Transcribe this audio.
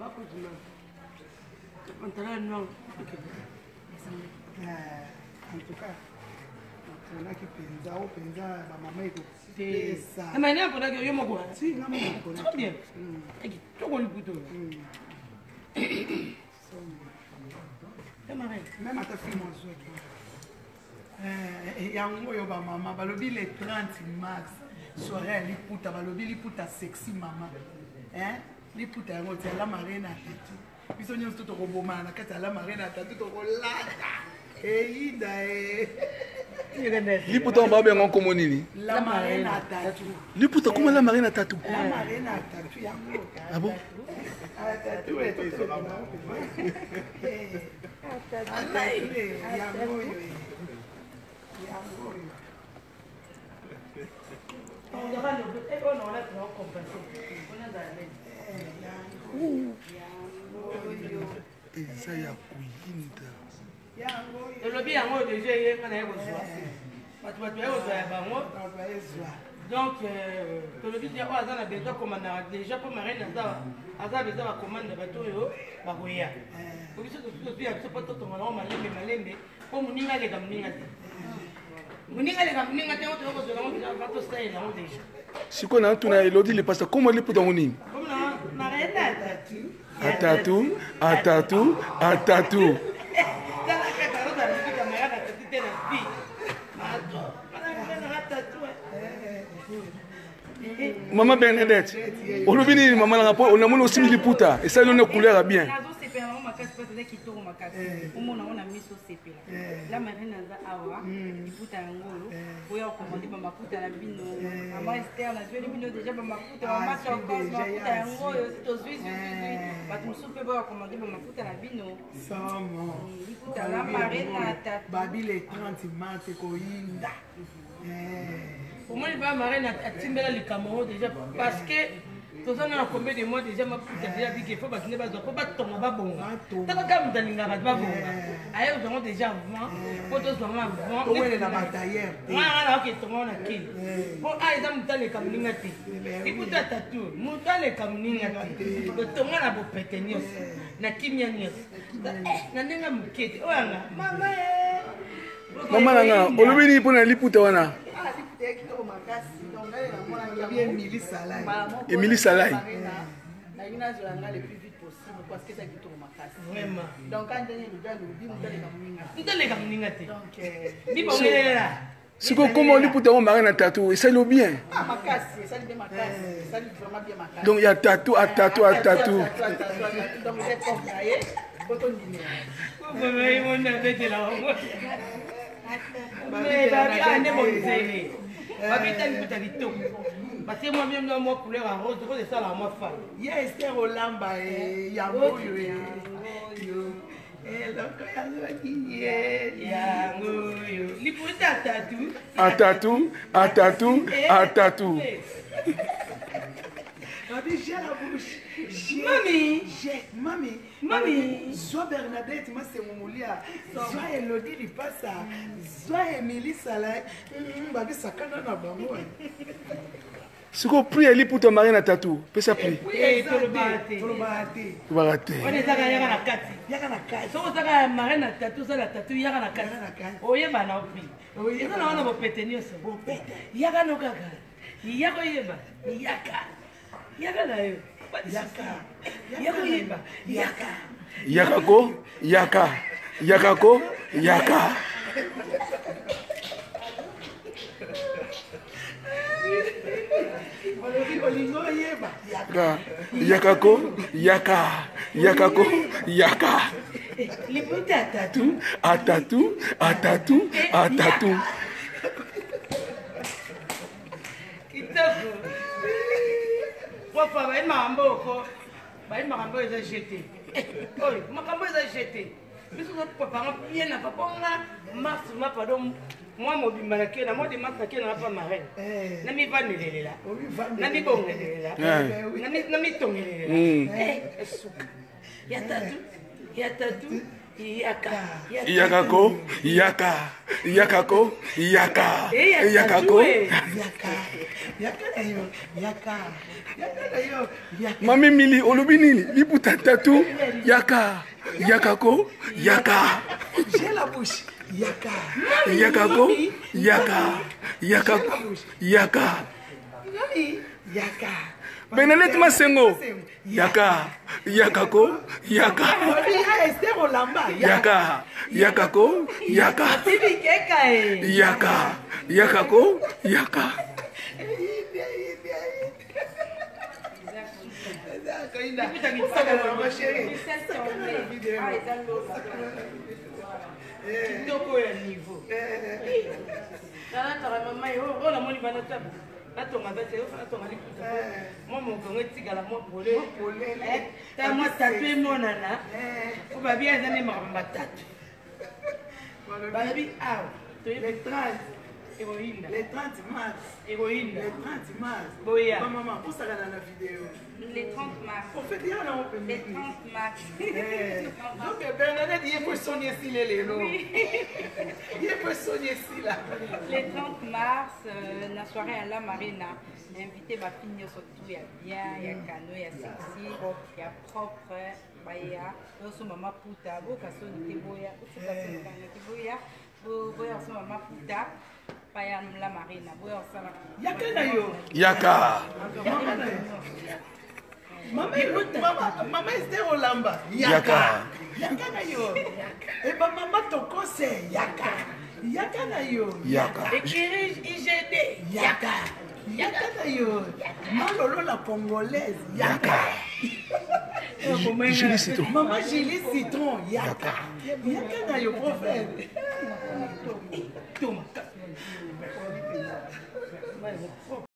En tout cas, naponaki mpenza o mpenza bamama ekopesa. Mais nde aponaki yo moko? Si, nga moko naponaki. Très bien. Kitoko liputa oyo. Même ata film azwaki yango oyo. Bamama balobi le 30 mars, soirée ya liputa. Balobi liputa sexy mama, liputa yango ti ala marine atatu. Biso nyonso to tokobomana na kati ya la marine atatu, tokolata eyinda e. Liputa yango babenga nkombo nini? La marine atatu. Liputa koma la marine atatu. La marine atatu yango. Ah bon? Atatu yango oyo, yango oyo. Eza ya koyinda. Elobi yango deja, eyenga na ye kozwa bato, bato baye kozwa ya bango. Donc tolobi dia oyo aza na besoin commandaka déjà, mpo marine aza besoin bacommande. Bato oyo bakoya po biso tozwi ya biso, mpo totonga nango malembe malembe, mpo moninga aleka moninga te, moninga aleka moninga te. Oyo toyo kozwa yango deja, va tosalela yango deja. Sikoyo na tuna Elodi Lipasa, koma liputa yango nini? Marine atatu. Atatu, atatu, atatu. Tala kaka ozala liputa marine atatu te na vie. Atatu. Mama Bernadette, olobi nini mama nanga? Mpo namoni osimbi liputa, esali no couleur ya bien. Nazosepela yango makasi mpo eza kitoko makasi. Omona ngo na miso, osepela. La marine aza awa, liputa yango oyo. Oya okomande bamaputa na bino. Mama Ester, nazweli bino deja bamaputa. Mama Tokos, maputa yango oyo tozwi zwizwi. Bato mosusu mpe boya komande bamaputa na bino. Somo. Liputa la marine atatu. Babi le 30 mars ekoyinda. Omoni ba marine atimbela likambo yango déjà, parce que toza na combien de mois déjà? Maputa déjà bike, fo bato nde bazwa mpo batonga, babonga. Taka kaka moto alingaka bato babonga, aye kozwa yango déjà avant, mpo tozwa yango avant. Towelela batailleur te. Wana naoke tonga wana kili, mpo a eza moto aleka moninga te. Liputa ya tatu, moto aleka moninga te. Totonga na bopete nyonso, na kimia nyonso, na ndenge moke te. Oyo yanga mama. Mama na nga, olobi nini mpona liputa wana? Emili Salai. Nalingi nazwa yanga le plus vite possible parce que eza kitoko makasi. Vraiment. Donc ka ndenge elobi, alobi moto aleka moninga. Moto aleka moninga te. Donc bibongelela. Sikoyo koma liputa yango marine na tatu, esali yo bien? Ah, makasi, esali bien makasi, esali vraiment bien makasi. Donc ya tatu, atatu, atatu. Donc eza cope na ye po tondimela. Abetela bango nde bonzele, babeta liputa kitoko, batie mwa bien, mwa couleur ya rose, rose esalaka mwa fai. Ye Ester olamba yango oyo eloko yango ye. Yango oyo liputa tatu. Atatu, atatu, atatu. Babi j'ai la bouche. Mami. J'ai mami. Mami. Zwa Bernadette Masengo Molia, zwa Elodie Lipasa, zwa Emily Salai. Babi sakana na bango. Sikoyo prix ya liputa marine na tatu, pesa prix. Tolobaka te. Tolobaka te. Tobaka te. Wana ezaka yaka na kati. Yaka na kati. Soki ozaka marine na tatu, oza na tatu, yaka na kati, oyeba na prix. Eza na wana bopete nyonso. Bopete. Yaka no kaka, yaka oyeba, yaka, yaka na yo. Yaka. Yaka oyeba, yaka. Yaka ko yaka, yaka ko yaka. Balobi olingi oyeba, yaka, yaka ko yaka, yaka ko yaka. Liputa atatu. Atatu, atatu, atatu. Kitoko. Kofa bayi makambo oko, bayi makambo oyo eza jete, oyo makambo eza jete. Biso topapanga bien na papa nga mars ma pardon, mwa mobimba na ke na mois de mars na ke nanga pa marraine, na mivandelelela, na mibongelelela, na mitongelelela. Esuka ya tatu, ya tatu. Yaka. Yaka ko, yaka, yaka ko, yaka, yaka ko. Yaka. Yaka na yo. Yaka. Yaka na yo. Yaka. Mami Mili, olobi nini? Liputa tatu, yaka, yaka ko, yaka. J'ai la bouche. Yaka. Yaka ko, yaka, yaka ko, yaka. Yaka. Bernadette Masengo, yaka, yaka ko, yaka. Esther Olamba. Yaka, yaka ko, yaka. Yaka, yaka ko, yaka. Kitoko ya niveau. Nalataka mama ye oyo namoni bana tabo natonga veste oyo natonga liputa mwa mokongo etikala mwa polele ta mwa tatu emonana po babi aza nde makambo matatu balobi awa Le 30. Ekoyinda. Le 30 mars. Ekoyinda. Le 30 mars. Boya. Maman, posakana na video. Le 30 mars. En fait, ya na open. Le 30 mars. Donc Bernadette, ye po soni esila lelo. Ye po soni esila. Le 30 mars, na soirée à la Marina, invité ma fille nyonso tout ya bien, ya kano, ya sexy, ya propre, baya, osomba maputa, boka soni te boya, osomba soni te boya, boya osomba maputa, paya la Marina, boya osala. Yaka na yo. Yaka. Mama na yo. Mama, mama, mama Esther Olamba. Yaka. Yaka na yo. E ba mama Tokose. Yaka. Yaka na yo. Yaka. Écurie IGD. Yaka. Yaka na yo. Malolo la congolaise. Yaka. Julie Citron. Maman Julie Citron. Yaka. Yaka na yo prophète.